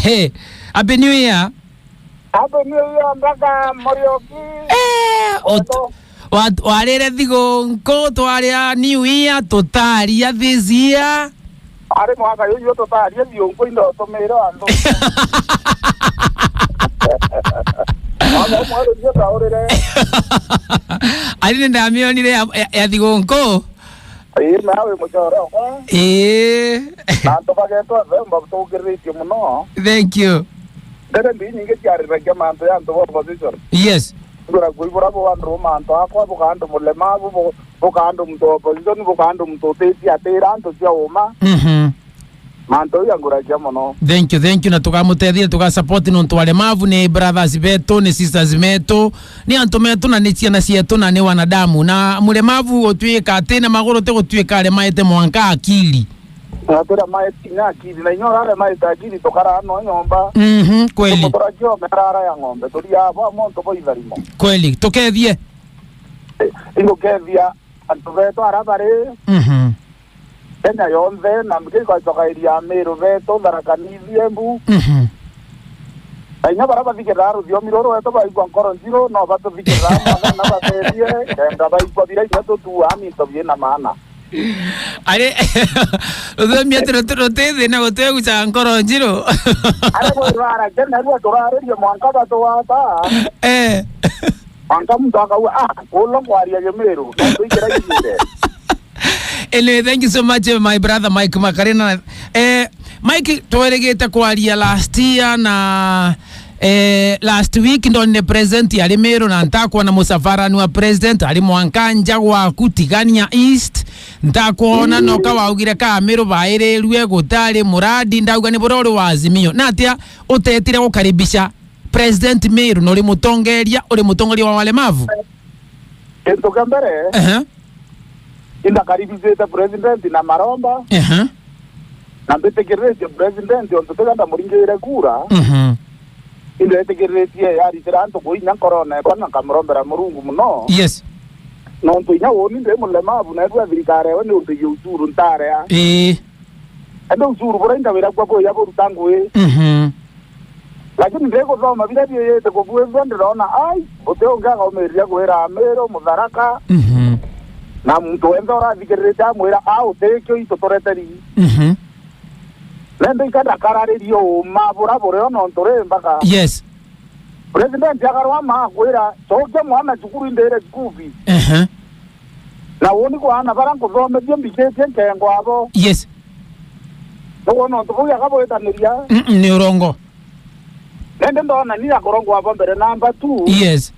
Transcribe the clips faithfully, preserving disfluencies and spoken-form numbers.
Hey, Happy New Year. Happy New Year mpaka Murioki. Eh, ot-, wat-, warire thigunku, twaria New Year, tutaria this year. Ari mwaka yuyu tutaria thigunku indo tumire andu. Mwaka umwe ri cio taurire. Ari ni ndamionire ya, ya, ya thigunku. Ii, nawe muchore okwa. Ii. Na antu bagetwa Themba tugiritie muno. Thank you. Ndere mbi nyingi ciariragia mantu ya antu ba opposition. Yes. Ndura kuibura bo andu mantu akwa, buka andu mulemavu, bu-, buka andu muntu wa opposition, buka andu muntu utiti atira antu cia uma. Mhm. Mantu ya nguragia muno. Thank you, thank you. Na tukamutethia, tukasupport nontu walemavu ni brothers betu, ni sisters metu, ni antu metu, na ni ciana cietu, na ni wanadamu. Na mulemavu gutuika ati na maguru ti gutuika aremaite mwanka akili. Na tira maiti na akili, na inya urare maita akili tukara no nyomba. Mhm, kweli. Tukutura kiome rara ya ng'ombe, turia abo muntu bo itharimo. Kweli, tukethie. Eh, ingukethia antu betu ara bari. Mhm. Kenya yonthe, na mkiigacokairia Amiru betu, Tharaka Nithi, Embu. Mhm. Na inya bara bathikiraga ruthiomi ruru rwetu baigua nkoro njiru, no batuthikiraga mwana na bateethie, kenda baigua bira inya tutuaa minto biina maana. Ari, ruthiomi ati ruti-, ruti thina gutwegucaga nkoro njiru. Ari, gwirara Kenya rua turaririe mwanka batuwata. Eh. Mwanka muntu akauga, "Ah, kulo kwaria Kimiru, no tuikira kigire." Anyway, thank you so much, my brother Mike Makarina. Eh, Mike, twerigite kwaria last year na, eh, last week ndonire president ari Meru na ntakwona musafarani wa president ari mwanka nja gwaku Tigania East. Ntakwona noka waugire ka Meru bairirue gutari muradi, ndauga ni buria uri wa Azimio. Na atia utetire gukaribisha President Meru, na uri mutongeria, uri mutongeria wa walemavu? Kintu kia mbere, ehe, indakaribicite president na maromba, ehe, na mbitikiriritie president ontu tiga ndamuringire kura, mhm, indetikiriritie yaritira antu kuinya nkorone ekwa na nkamurombera Murungu muno. Yes. Nontu inya uni ndi mulemavu, na ethwa thirikari ewe ni umpigie ucuru ntarea. Ii. Ende ucuru buria ingawira kwa buya buruta ngui. Mhm. Lakini ndiguthoma biria biiyite kubuithua, ndirona, ai, uti ungi agaumiriria gwira Amiru, Mutharaka, mhm, na muntu wenthe urathikiriria amwira, a, utikio itu tureteri. Mhm. Nende ikenda karariria uma bura burio nontu ri mpaka. Yes. President akarwama akwira, cokia mwana cukuru indire school fees. Ehe. Na uni kwa ana bara nkuthomethie mbikitie nkengo abo. Yes. Nukwona untu buu akabwitaniria? Mm-mm, ni urongo. Nende ndona ni akorongo abo mbere number two. Yes.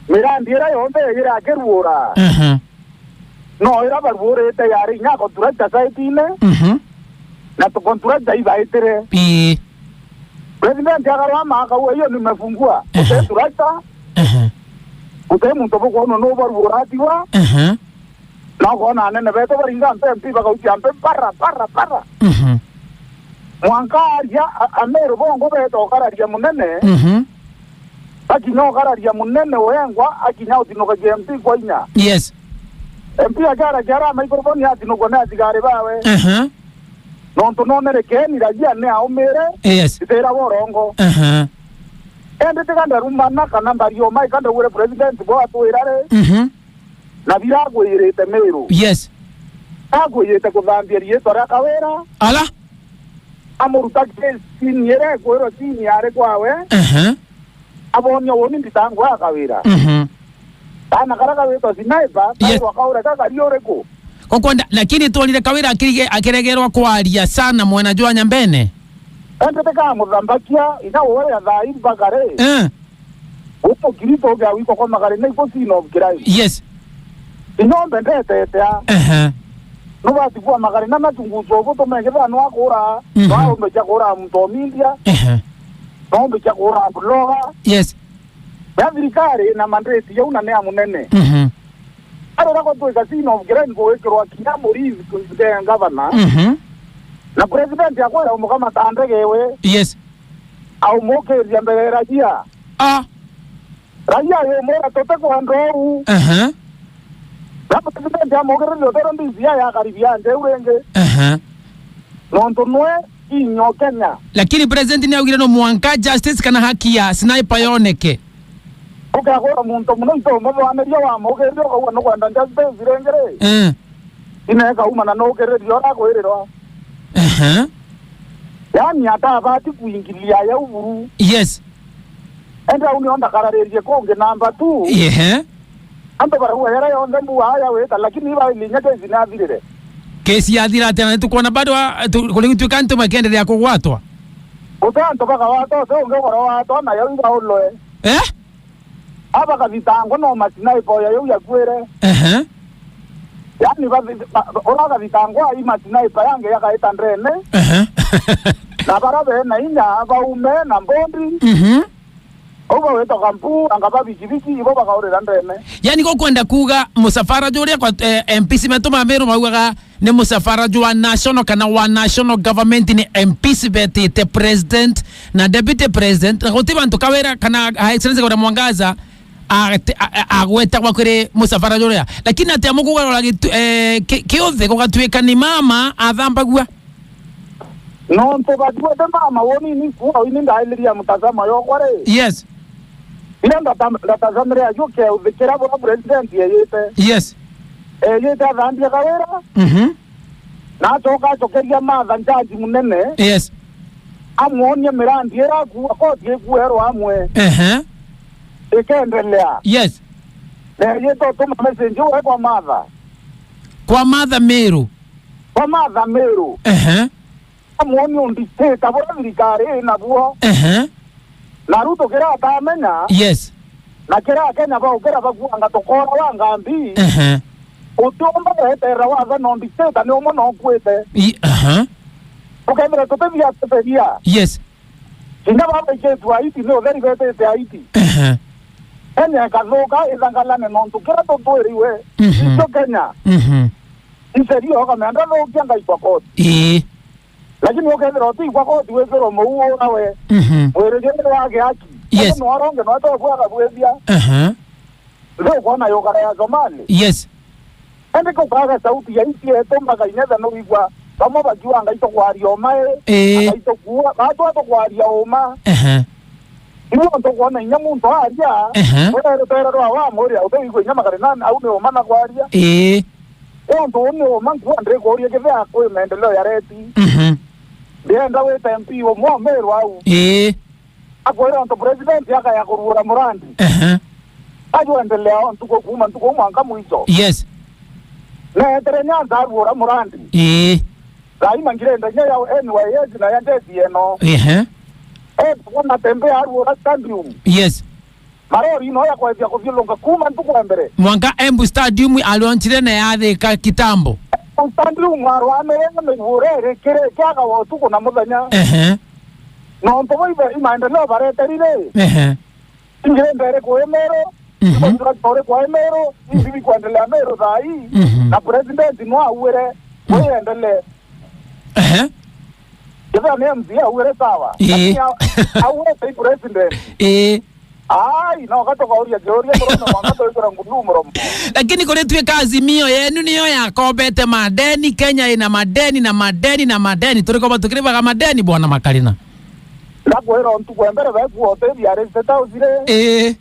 Mirandi ira yonthe ira akiruura. Aha. No ira baruurite yari inya contractor site-ine. Mhm. Na tu contractor ibaitire. Ii. President akarwama akauga, "Hiyo nimefungua." Aha. Contractor. Aha. Gute muntu bukwona no baruuratigwa. Aha. Na ukoona anene betu baringa mpe M P bakautia mpe para, para, para. Mhm. Mwanka aria, a-, Ameru bongo beeta ukararia munene. Mhm. Akinya ukararia munene wengwa, akinya utinukagia M P kwa inya. Yes. M P akiaragia ara microphone atinukwa ni athigari bawe. Aha. Nontu nonere keni ragia ni aumire. Yes. Itira borongo. Aha. Ende tiga ndarumana kana mbarioma ikanda wire president bo atwira ri. Mhm. Na bira agwirite Meru. Yes. Agwirite kuthambia riitwa ria Kawira. Ala? Amuruta sini ira ekwirwa sini yari kwawe. Aha. Abonia woni mbitango ya Kawira. Mhm. Kana kara kawitwa Sniper, yes, kairwa kaure kakari uriku? Kokwenda, lakini twonire Kawira akirige-, akiregerwa kwaria sana mwena jwa Nyambene. Ende teka muthambakia, ina uria thaa ii mpaka ri. Eh. Uko kirito ugia wiko kwa magari na iko scene of crime. Yes. Inyombe ndetete a. Ehe. Nubati kwa magari na na chunguzo ubu tumenge thano akura. Mhm. Wa umbe cha kura muntu omindia. Ehe. Nombe cha kura bloga. Yes. Ya thirikari na mandate yau na ni ya munene. Mhm. Arora kwa twika scene of crime kuwikirwa kinya murithi kuitea gavana. Mhm. Na president akwira umukamata ndege we. Yes. Aumukiria mbere ya raia. Ah. Raia yumwira tute kwenda uu. Aha. Na president amugiriria utero ndisi ya yakaribia nje u ringi. Aha. Nontu nwe kinyo Kenya. Lakini president ni augire no mwanka justice kana haki ya sniper yoneke. Ukagwira muntu muno ito muthwaniria wa mugirire ukauga nukwenda justice ringi ri. Eh. Ina ikauma na nukiriria uria akwirirwa. Ehe. Yani atabati kuingilia ya uburu. Yes. Enda au nio ndakararirie kungi namba two. Ehe. Antu barauga yara yonthe mbua aya wita, lakini iba ilinya kesi ni athirire. Kesi yathira atia na nitukwona bado a-, tu-, kuri gutuika antu makiendelea kugwatwa? Guti antu bakawatwa, uti ungi ugoro watwa nayo iba ulwe. Eh? Aba kabitangwa no masniper ya yau yakuire. Ehe. Yani ba-, ba-, ura kabitangwa ai masniper yange yakaita ndene. Ehe. Na bara bena inya baume na mbondi. Mhm. Uba witoka mpu, anga ba bikibiki, ibo bakaurira ndene. Yani, gukwenda kuuga musafara juria kwa, eh, M Ps betu ba Meru baugaga ni musafara jwa national kana wa national government, ni M Ps betite president na deputy president, na guti bantu Kawira kana Her Excellency Kawira Mwangaza ate-, a-, a-, agwetagwa kiri musafara juria. Lakini ati amukugarura gitu-, eh, ki-, kiuthi gugatuika ni mama athambagua? Nontu batuete mama woni ni kuo, ini ndailiria mtazamo yokwa ri. Yes. Ira ndata-, ndatazamire ajuke uthikira bura president eyite. Yes. Eyite athambia Kawira. Mhm. Na acoka acokeria Martha njaji munene. Yes. Amwonie mirandi ira akuwa koti ikuerwa amwe. Ehe. Ikendelea. Yes. Na eyite utuma message uwe kwa Martha. Kwa Martha Meru. Kwa Martha Meru. Ehe. Amwoni undictate bura thirikari ina buo. Ehe. Na Ruto kira atamenya. Yes. Na kira Kenya baukira bakuanga tukora wa ngambi. Ehe. Utiumba gweterera watha na undictate ni umwe na ukuite. I-, aha. Ukethira tutithia tutheria. Yes. Kinya babaikitwe Haiti ni utheri betite Haiti. Ehe. Kenya ikathuka ithangalane nontu kira tutwiriwe. Mhm. Ikio Kenya. Mhm. Icerio kamenda thukia ngaitwa koti. Ii. Lakini ukethira utigwa koti withirwe muu urawe. Mhm. Mwirigire ni wage haki. Yes. Ati nwaronge nwate ubwaga bwithia. Aha. Ndio kuona yogara ya Somali. Yes. Ende kukaga sauti ya iti yetu mpaka inetha nuigwa. Bamwe bakiuga ngai tukwaria umae. Ii. Ngai tukuua. Batwa tukwaria uma. Aha. Ibu ntukwona inya muntu aria. Aha. Rutera rwa wa muri au igwe inya magari nani au ni uma na kwaria. Ii. Untu uu ni uma nkua ndikuuria kithia kwi maendeleo ya reti. Mhm. Ndienda wita M P umwe wa Meru au. Ii. Akwira untu president akaya kuruura murandi. Ehe. Ajuendelea o ntuku kuuma ntuku mwanka mwicho. Yes. Neetere Nyanza aruura murandi. Ii. Thaima ngirenda inya ya N Y S na ya J C eno. Ehe. Etagwa Natembeya aruura stadium. Yes. Marori no ya kwethia kuthiurunka kuuma ntuku ya mbere. Mwanka Embu Stadium alonchire na yathika kitambo. Embu Stadium arwanire na igurere kire kiaga wa utuku na muthenya. Ehe. Nontu bo ibe imaendeleo bareterire. Ehe. Ingire mbere kwa Meru, mhm, contractor kwa Meru, hivi bikuendelea Meru thaa hii, mhm, na president no auire, mhm, kuendelee. Ehe. Kethira ni M C A auire sawa. Ii. Lakini au-, auire sai president. Ii. Ai, no gato kauria kiuria muromo mwanka toikira ngulu muromo. Lakini kuri tuika Azimio yenu niyo yakombete madeni, Kenya ina madeni na madeni na madeni. Turiko batukiribaga madeni, bwana Makarina. Ndakwira ntuku ya mbere beku hotel ya State House ri. Ii.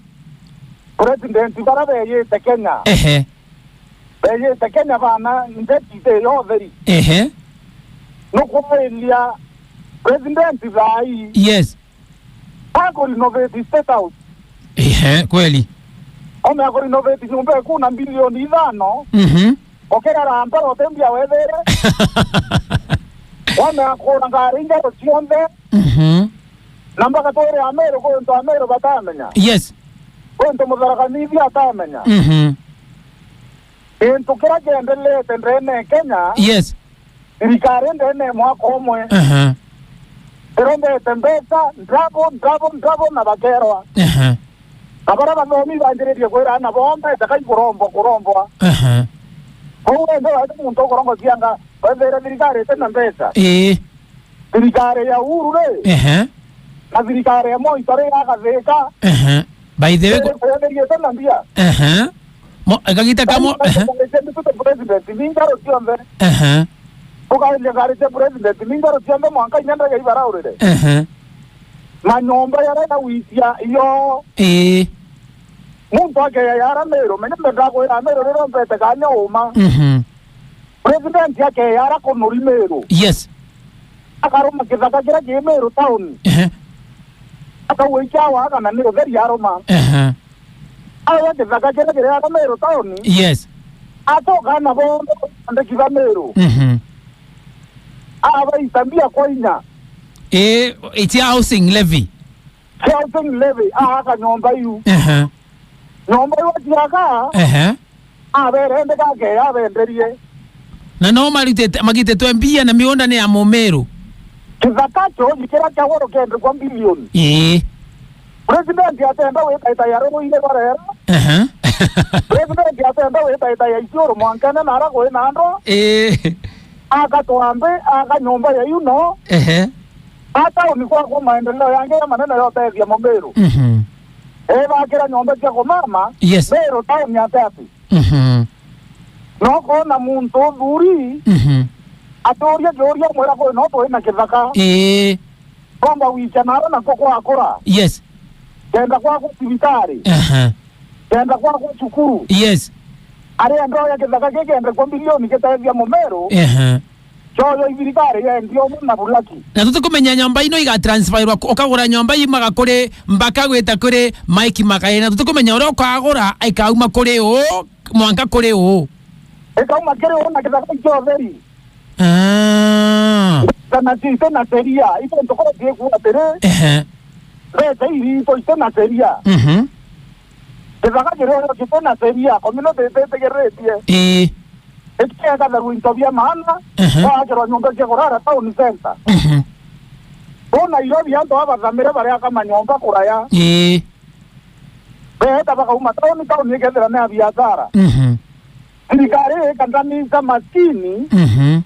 President bara beyite Kenya. Ehe. Beyite Kenya bana ntheti ite yotheri. Ehe. Nukwairia president thaa ii. Yes. Ako renovate State House. Ehe, kweli. Ome ako renovate nyumba iku na bilioni ithano. Mhm. Okera rampa otembia wethere. Ome akora ngari njaro cionthe. Mhm. Na mpaka twire Ameru, kwi untu Ameru batamenya. Yes. Kwi untu Mutharaka Nithi atamenya. Mhm. Kintu kiria kiendelete ndene ya Kenya, yes, thirikari ndene ya mwaka umwe, aha, irombete mbeca double, double, double na bakerwa. Aha. Na baria bathomi banjiririe kwira ana boombe, takai kurombwa, kurombwa. Aha. Kou wende waete muntu ukurongocia anga, wethere thirikari ite na mbeca. Ii. Thirikari ya Uhuru ri, ehe, na thirikari ya Moi tari ya Gathika. Ehe. By the way, iri kuenderia tena mbia. Ehe. Mo-, kagita kamo, ehe. Deputy president, ni njaro cionthe. Ehe. Tukairia ngari cia president, ni ngaro cionthe mwanka inya ndege ibaraurire. Ehe. Manyomba yaria ya witia iyo. Ii. Muntu akeya yara Meru, menya mbe ndakwira Meru riria mpete kanya uma. Mhm. President akeya ara kunuri Meru. Yes. Akaruma kithaka kiria ki Meru town. Ehe. Akauikia waga na ni utheri aruma. Ehe. Awe kithaka kiria kiri ara Meru town. Yes. Atoka na bondo andiki ba Meru. Mhm. Abaita mbia kwa inya. Eh, it's a housing levy. Housing levy, aaka nyomba iu. Ehe. Nyomba iu atiaka, Ehe. Aberende gake, abenderie. Na no marutite, magititwe mbia na miunda ni ya Mumiru. Kithaka kio, kiria kia goro kendekwa mbilioni. Ii. President atenda wita ita ya ruru ire barera. Ehe. President atenda wita ita ya isiuru mwankene na ara kwina andwa. Ii. Aka twambe, aka nyomba ya yuno. Ehe. A tauni kwakwa maendeleo yangi ya manene yotethia Mumiru. Mhm. Ebakira nyomba cia kumama, Yes. Meru tauni ate ati. Mhm. No kwona muntu uthuri, Mhm. aturia kiuria mwira kwi no twina kithaka. Ii. Komba wicha naro nako kwakura. Yes. Kenda kwaku cibitari. Aha. Kenda kwaku cukuru. Yes. Ari andu ya kithaka kikendekwa mbilioni gitethia Mumiru. Aha. Coyo ithirikari yendio na bulaki. Na tutikumenya nyomba ino igatransferwa, ukagura nyomba imaga kuri Mbaka gwita kuri Mike Makai, na tutikumenya uria ukagura ikauma kuri u, mwanka kuri u. Ikauma kiri u na kithaka ikio theri. Ah. Kana cite na sheria, ibo ntokoro ciikuwa atiri. Ehe. Mbeca iri ito ite na sheria. Mhm. Kithaka kiria gite na sheria, community ititigiritie. Ii. Ikiagatharua into bia maana, Ehe. Waakirwa nyomba cia kurara town center. Mhm. Bo Nairobi antu abathamire bariaka manyomba kuraya. Ii. Beeta bakauma town, town ikethira ni ya biashara. Mhm. Thirikari ikandamiza maskini, Mhm.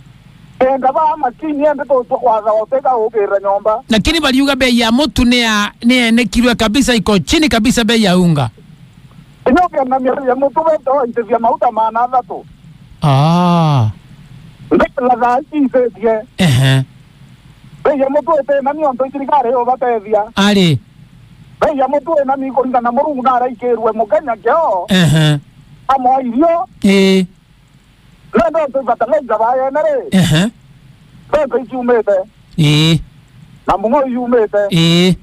kenda ba maskini ende tutwe kwatha oteka ukirira nyomba. Lakini bariuga bei ya mutu ni ya, ni enekirwe kabisa, iko chini kabisa bei ya unga. Inyo kiangamia bei ya mutu beta waitithia mauta maana athatu. Ah. Mbela thaa ici icetie. Ehe. Bei ya mutu itena ni onto thirikari yo batethia. Ari. Bei ya mutu ina ni kuringana na Murungu na araikirwe Mukenya kio. Ehe. Amwa irio. Ii. Nenda onto fertilizer bayene ri. Ehe. Mbembe iciumite. Ii. Na mung'o iyumite. Ii.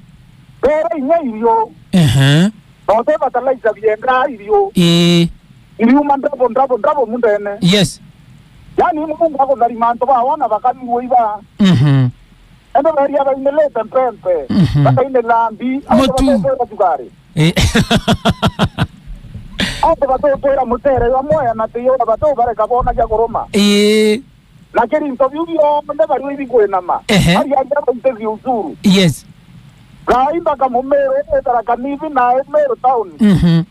Bere inya irio. Ehe. Na ote fertilizer biendaa irio. Ii. Iriuma ndabo, ndabo, ndabo mundene. Yes. Yani Murungu akutharima antu ba wona bakanyua iba. Mhm. Ende beria bainelete mpempe. Mhm. Bakainela mbi. Mutu. Antu batwira cukari. Eh. Antu batwira mutere wa moya na tiyo na batu bareka bona kia kuruma. Eh. Na kiri into biu bionthe bari ibi kwinama. Ehe. Ari ari abaitithia ucuru. Yes. Gai mbaka Mumiru, etara Kanithi na Meru town. Mhm.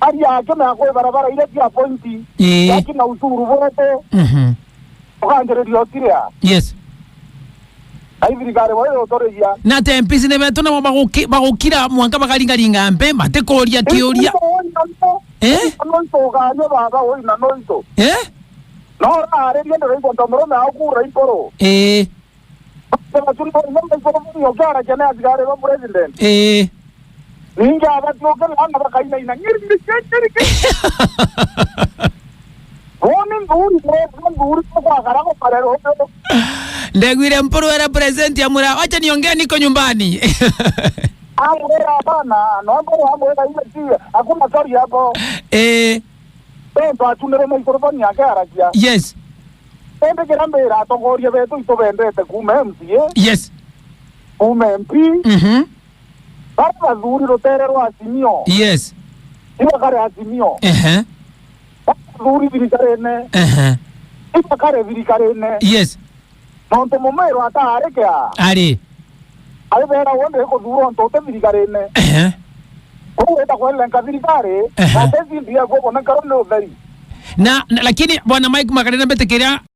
Ari ake na kwe barabara iria cia pointi. Ii. Yaki na ucuru bwete. Mhm. Ukanjiriria ukiria. Yes. Ai thirikari bo yo utoriria. Na te M Ps ni betu nabo baguki-, bagukira mwanka bakaringaringa mbe, matikuria kiuria. Eh? No ito ugario baba, oi na no ito. Eh? No, aririe ndiraigua nto murume au kura imporo. Eh. Sema tu no, no, no, no, no, kiara kene atigare ba president. Eh. Ningi abati ukene ana bakainaina, ngiri, ngiri, ngiri, ngiri. Boni nthuri, boni nthuri, kwakara gukarerwo. Ndegwire mpuru era president amwira, "Wacha niongee, niko nyumbani." Amwira, "Hapana, no ndo amwira ile si, hakuna story hapo." Eh. Tontu atunire microphone yake arakia. Yes. Indi kiria mbira atongoria betu itubendete kuuma M C A, Yes. kuuma M P, Mhm. bara bathuri rutere rwa Azimio. Yes. Iba kare Azimio. Ehe. Bara bathuri thirikarine. Ehe. Iba kare thirikarine. Yes. Nontu Mumiru ataari kia. Ari. Ari bera wonde kuthura ontu uti thirikarine. Ehe. Kuu wita kwelenga thirikari, Ehe. na tezi ndia guo kona karo ni utheri. Na, na, lakini bwana Mike Makarina mbitikiria